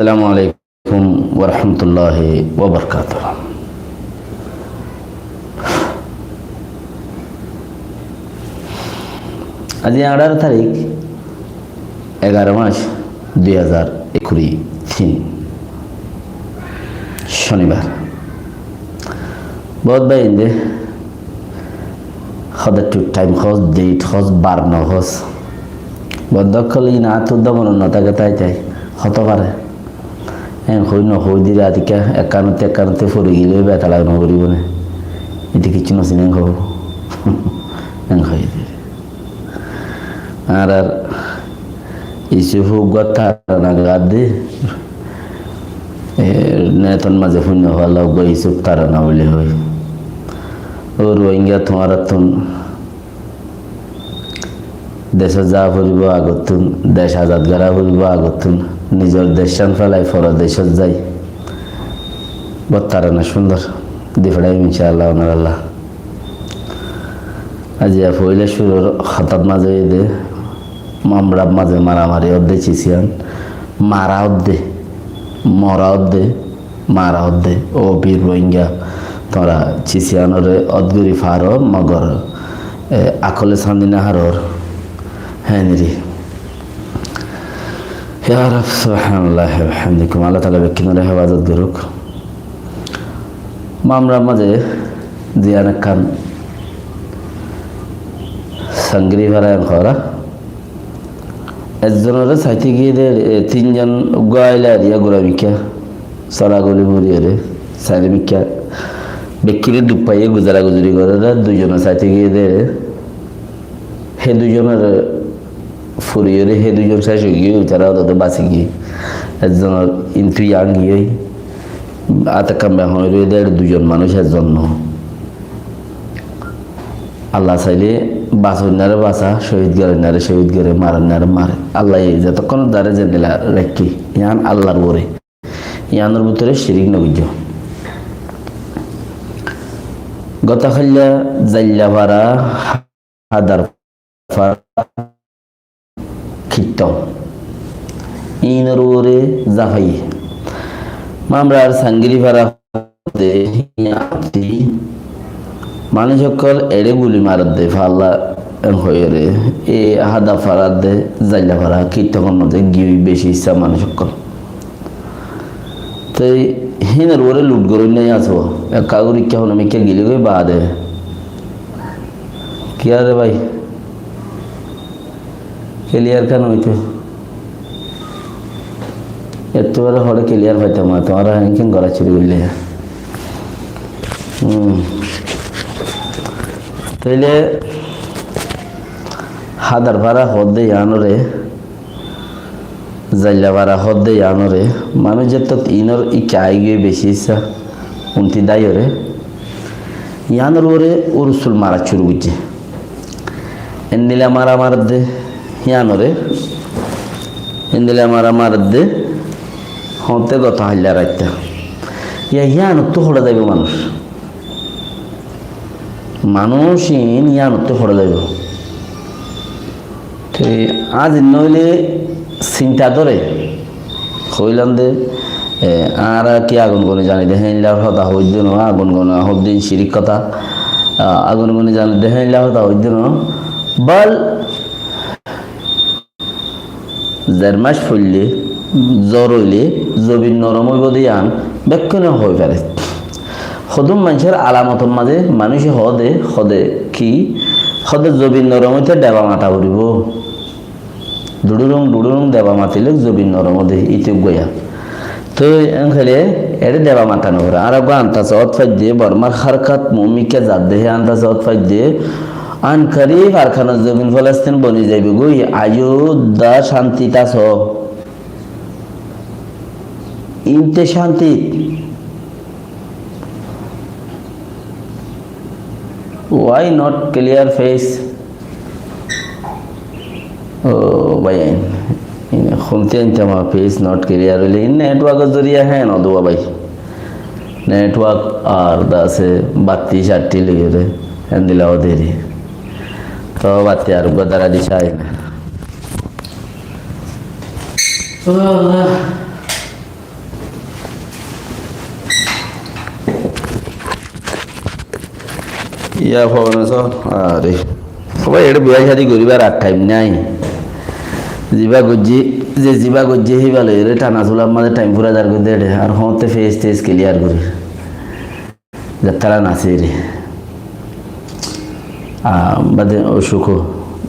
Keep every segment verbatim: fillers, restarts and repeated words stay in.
Assalamu alaikum warahmatulláhi wabarakátuhu. Aijja añçáro tarík, egaró mac, dui házar ekuri tin, cónibar. Bóut bái inde hoddé thaim hoós, deit hoós, bar no hoós. Bóut ókkol iín añáttu dómon no táke, tái tái hotó fare. Eén hoói no hoói di raitikká ekkánottu ekkánottu fori gilé betala no foribó né? Ite kiccú no siné eén hoó. Eén hoói di. Añárar Yusuf uggwá tarana gaddé, e, neton mazé fúinno falla uggwá Yusuf tarana buli hoói. Ó Ruáingga, tuáñrattún decót zaa foribó agottún, dec azad gorá foribó agottún, nizor deccán félai foro decót zai. Bóut tarana cúndor. Di felaiyum incá Allah, onorallá. Aijja foóila cúrur hotát mazé de Mamrát mazé maramari ódde, Cisiyan mara ódde, mora ódde, mara ódde. Ó bir Ruáingga, tuáñra Cisiyanoré ódgori faro, mogor, e, akole sándi no farór. Héniri. Ya Rab, subhanallah wa bihamdikum. Allah taala bekkúnoré hefazot goruk. Mamrát mazé ziyán ekkán Sangiri fara en hora. Ekzonoré saité giyé de, e, tin zon uggwá aila eriya gura mikká, sora goli furiyóre, sailé mikká, bekkúne duk faiyé, guzara guzuri goré de, dui zone saité giyé de, hé dui zonor furiyóre, hé dui zon céc ói giyé, tará ódde basi giyé. Ekzonor intu yang giyé, át ekkán behón ói de, dui zon manúic ekzon no. Allah sailé basoinnáre basa, cóhid goróinnáre cóhid goré, maroinnáre mare. Allah ye zotokkón dare zendilla raikké, yián Allahr uore. Yiánor bútore cirik no goijjó. Gotá háilla Zailla fara, Hadar fara, Kittó. Iínor uore zafaiyé. Mamrar Sangiri fara de, manúic ókkol eçé guli maredde, falla en hoiyóre, e Hadar fara de, Zailla fara, Kittó kor mazé giyói beci issá manúic ókkol. Te hínor uore lut goróinna asó, ekka gori ikká hono mikká gili goi baade. Kiyá re bái? Clear kiyá no óito? Ettú bare hore clear faitam na, tuáñra héngin gora cúru goille. Hmm. Tóile Hadar fara hoódde yiánore, Zailla fara hoódde yiánore, manúic zettót iínor ikká aigiyói beci issá, unti dáiyore. Yiánor uore urusul mara cúru goijjé. Endilla mara maredde yiánore, endilla mara maredde, hoóñtte gotá háilla raitta. Yá, yiánottú hoçé zaibo manúic? Manúic iín yiánottú hoçé zaibo? Te añár ziín óile sinta dóre, hoilam de, e, añára ki agun goni zani de héinlar hotá hoóidde no, agun goni hoóidde iín cirik hotá, a, agun goni zani de héinlar hotá hoóidde no. Bal zer mac foille, zor óile, zobin norom óibo de yián bekkúne hoi fare. Hodún maincór alamotor mazé manúice hoó de, hoó de ki, hoó de zobin norom óite dheba mata foribó. Dhuçurung, dhuçurung dheba matile zobin norom óde, ite uggwá. Toi en hoile eçé dheba mata no fore. Ar uggwá antas ot faidde, Bormar Harkat Muhimmikke zadde, hé antas ot faidde. An karib Arkanor zobin Falastin boni zaibo goi, aijjó da cántit asó. Inte cántit. Why not clear face? Ó bái, in, in, húnte aintama face not clear óile, in network or zoriya hé no duwa bái. Network ar dase batti catti loiyore, endilla ó deri. To batti ar uggwá dara di sai na. Ó Allah. Yá, fóun asó? Aré. Ó bái, eçé biyá cádi goríbar ar thaim nái. Zibá goijjé, ze zibá goijjé, híba loiyóre thana sular mazé thaim fúrai zargói de eçé. Ar hoóñtte fes tes kiliyar gorí. Zattara nasiri. A, bade ocúk,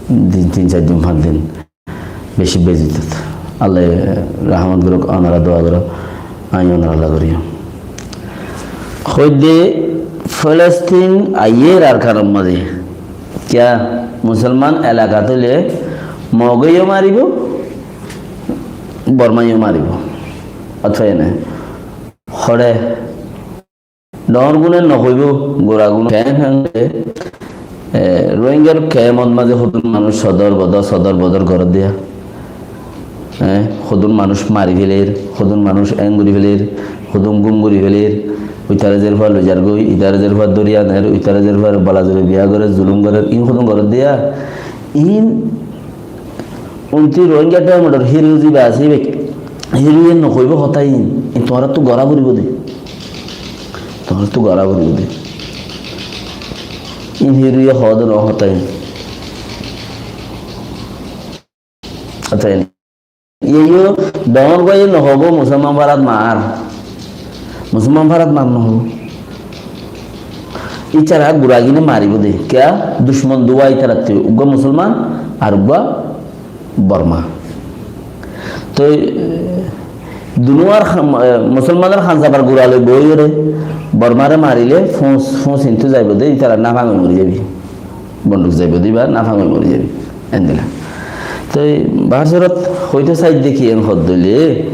din, tin sair din, fañs din. Beci bezitot. Allaye rahmot gorouk, onora dua goró, añí onoralla gorí. Hoóidde Filistin aiyér Arkanor mazé. Kiyá? Musolman elaka óile Moge yó maribó, Borma yó maribó. Otfá ene hoçé Dhoóñr gune nohoibó, gura gune. Keén hén, e, Rohingyar kemot mazé hodún manúic sodor bodor, sodor bodor goréddiya. E, hodún manúic mari féler, hodún manúic eén gorí féler, hodún gúm gorí féler, uitaré zerfua loizargói, uitaré zerfua dóri aner, uitaré zerfua balazuri biya gorer, zulum gorer, iín hodún goréddiya. Iín Unti Rohingya thaimor híru ziba asé, íba híruye nohoibó hotá iín. Iín tuáñrattú gorá foribó de. Tuáñrattú gorá foribó de. Iín híruye hoó de no hotá iín. Hotá iín. Iye yó dhoóñr gúaye nohoibó, Musolman farat mar. Musolman farat mar nohoibó. Ítará guragine maribó de. Kiyá? Ducmon duwá ítarattú. Uggúa Musolman ar uggúa Borma. Toi, e, dunuwar ham-, e, Musolmanor hansabar gura loi boiyóre Bormare marile fús, fús intu zaibo de, ítara nafang ói mori zaibi. Bonduk zaibo de, íba nafang ói mori zaibi. Endilla. Toi, bahar surot hoito saidde ki en hoddóile,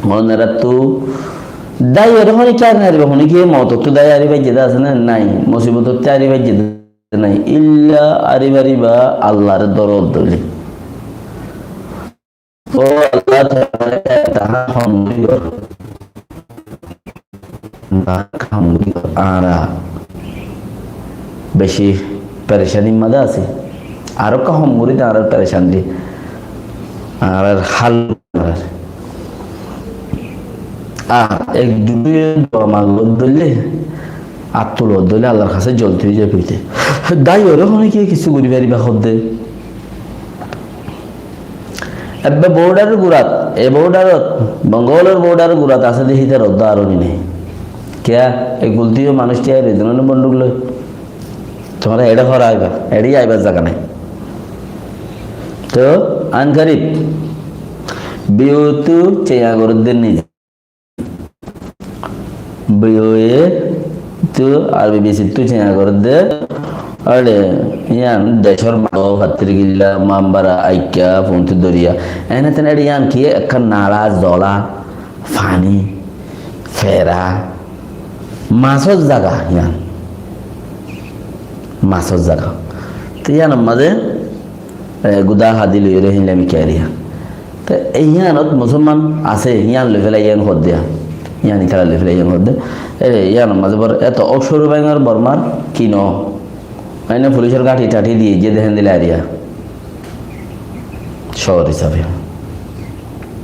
Onorattú dái ore honíkka ari nariba, honíkka motottú dái ari faijje de asé né? Nái. Musibotottú ari faijje de nái. Illa ari fariba Allaré dóro dóri. Ó Allah, tuáñra tahá hom gorí gor. Añára beci perecanir mazé así. Aró ekka hom gorí de añárar perecani, añárar hál. Ar ek duge dua magor dóille, ar tulo dóille Allar hañsé zolti ói zaibo de. Dái ore honíkka kessú gorí fariba hoó de. Ebbe border gurat, e borderot, Bongolor border gurat asé de hítar uddá aró ni nai. Kiyá? E gultiyo manúic tiyá re dóna bonduk loi. Tuáñra eçé hora aiba, eçé aibar zaga nai. To, an karib, biutu ceya goredde nize. Biuye tu ar bibisi tu ceña goredde. Are iyan decor baro fattirgilla, mambara, aikka, funtu doriya. Ene tene are iyan ki ekka nala, zola, fani, fera, masor zaga iyan. Masor zaga. Te iyanor maze e, guda hadi loiyóre hín lemi keriya. Te, e, iyanot musolman asé, iyan loi félai iyan hoó de. Iyan itara loi félai iyan hoó de. E, iyanor maze bor, eto ok córu bangor Bormar ki no. Ene fulicor gañthi tañthi diye, ze dehen dile ariya. Cóor hísabe.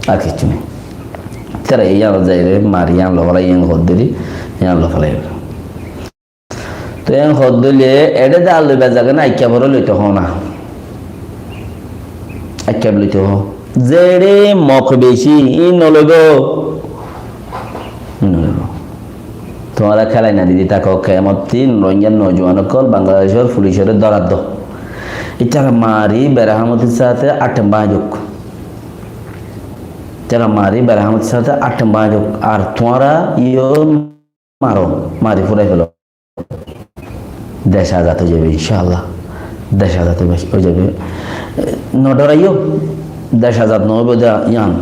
Ar kissú nai. Tara iyan zaire, mari iyan loi félai iyan hoó de ri, iyan loi félai. Te en hoddé óile, eçé dal loibar zaga nai, aikka boro loito hoó na. Aikka loito hoó. Zeçé mok beci, ín noloibo. Ín noloibo. Tuáñra kélai na didi táko, kemot din Rohingya nojuwan ókkol Bangladecor fulicore dórar do. Ítara mari berahamotir sáte atten báñzok. Ítara mari berahamotir sáte atten báñzok. Ar tuáñra yó maro, mari furai felo. Dec azad ói zaibo, incállah. Dec azad ói zaibo. No dhoraiyó, dec azad no óibo de yián.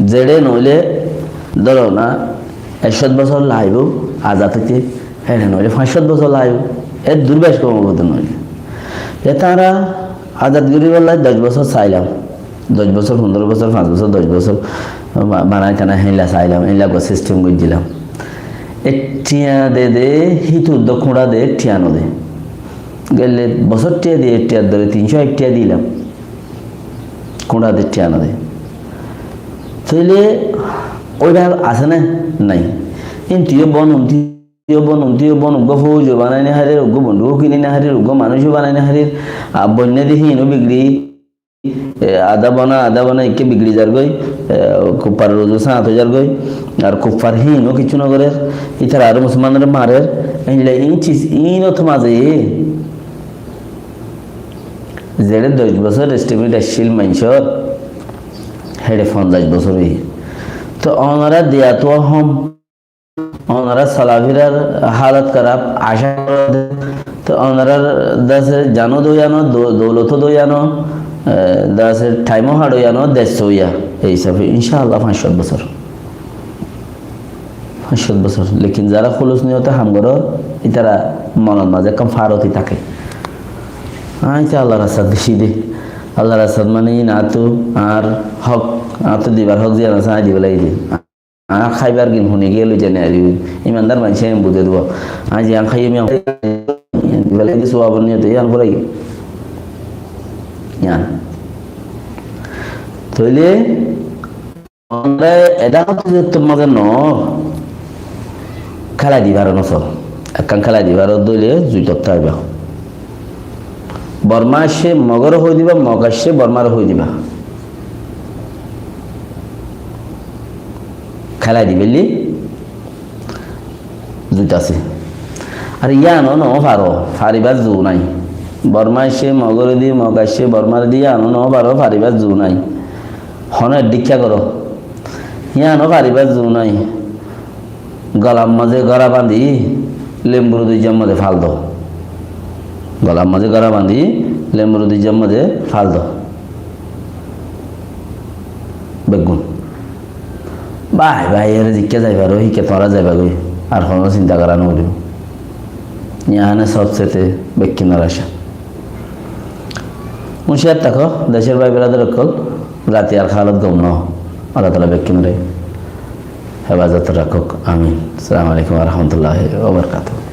Zeçé noóile, dóro na, ek cót bosór laibo azad óite, héçe noóile fañs cót bosór laibo. Eddur bec kom óibo de noóile. Te tará azad goríballa doc bosór sailam. Doc bosór, fundoro bosór, fañs bosór, doc bosór ba-, banai tanai héilla sailam, héilla uggwá sistem goijjilam. Ek thiañ de de, hítu uddá kúñça de, ek thiañ no de. Gelle bosór thiañ de, ek thiañ dóre tin cót ek thiañ dilam. Kúñça de thiañ no de. Tóile óiba asé né? Nai. Kintu yó bon unti Iyó bon, untú iyó bon, uggúa fóuj ó banai no farir, uggúa bonduk ó kini no farir, uggúa manúic ó banai no farir. Ar boinná de híin ó bigiri, e, adá bana, adá bana ikká bigiri zargói, e, kuffar or uzu sáñt ói zargói, ar kuffar híin ó kiccú no gorér, ítara aró musolmanore marer, éilla iín cis, iín ó to mazé, zeçé doc bosór estimate accíl maincór, héçe fonzaic bosór óiye. To onora diya to hom, Onorár solafirar halot karab, acá goróde, to onorár dase zano dói ano, dou-, douloto dói ano, e, dase thaimo haçói ano, dec sóiya. Ei hísafe, incá Allah, fañs cót bosór. Fañs cót bosór. Lekin zará húlus niyote ham gorór, ítara monor mazé ekkán faroti táke. Añí to Allar rastat diyí de. Allar rastat mane iín añáttu añár hók, añáttu dibar hók ziyán asé, añí di félai di. Añár háibar gin hone giyé loi zai no fari. Imandar maincé en buzé dibo. Añí ziyán háiyum, yían félai di, suwabor niyote yían fúrai giyé. Yían. Tóile onora edá hoó de zettór mazé no kélai di faro no só. Ekkán kélai di faro dóile zuitot táiba. Borma aiccé Mogoré hoi diba, Mog aiccé Bormaré hoi diba. Kélai di félli zuit asé. Ar yíano no faro, faribar zu nái. Borma aiccé Mogoré di, Mog aiccé Bormaré di, yíano no faro, faribar zu nái. Honó eddíkka goró. Yíano faribar zu nái. Golar mazé góra bañdí, lembur dóijjar mazé fal do. Golar mazé góra bañdí, lembur dóijjar mazé fal do. Beggún. Bái, bái, ere zikká zai faro, híkka tuáñra zaiba goi. Ar honó sinta gora no foribo. Yían sob sete bekkúnor acá. Uñciyar táko, decór bái beradar ókkol, rati ar halot gom no. Allah taala bekkúnore hefazot rakók. Amin. Assalamu alaikum wa rahmatullahi wa barakatuhu.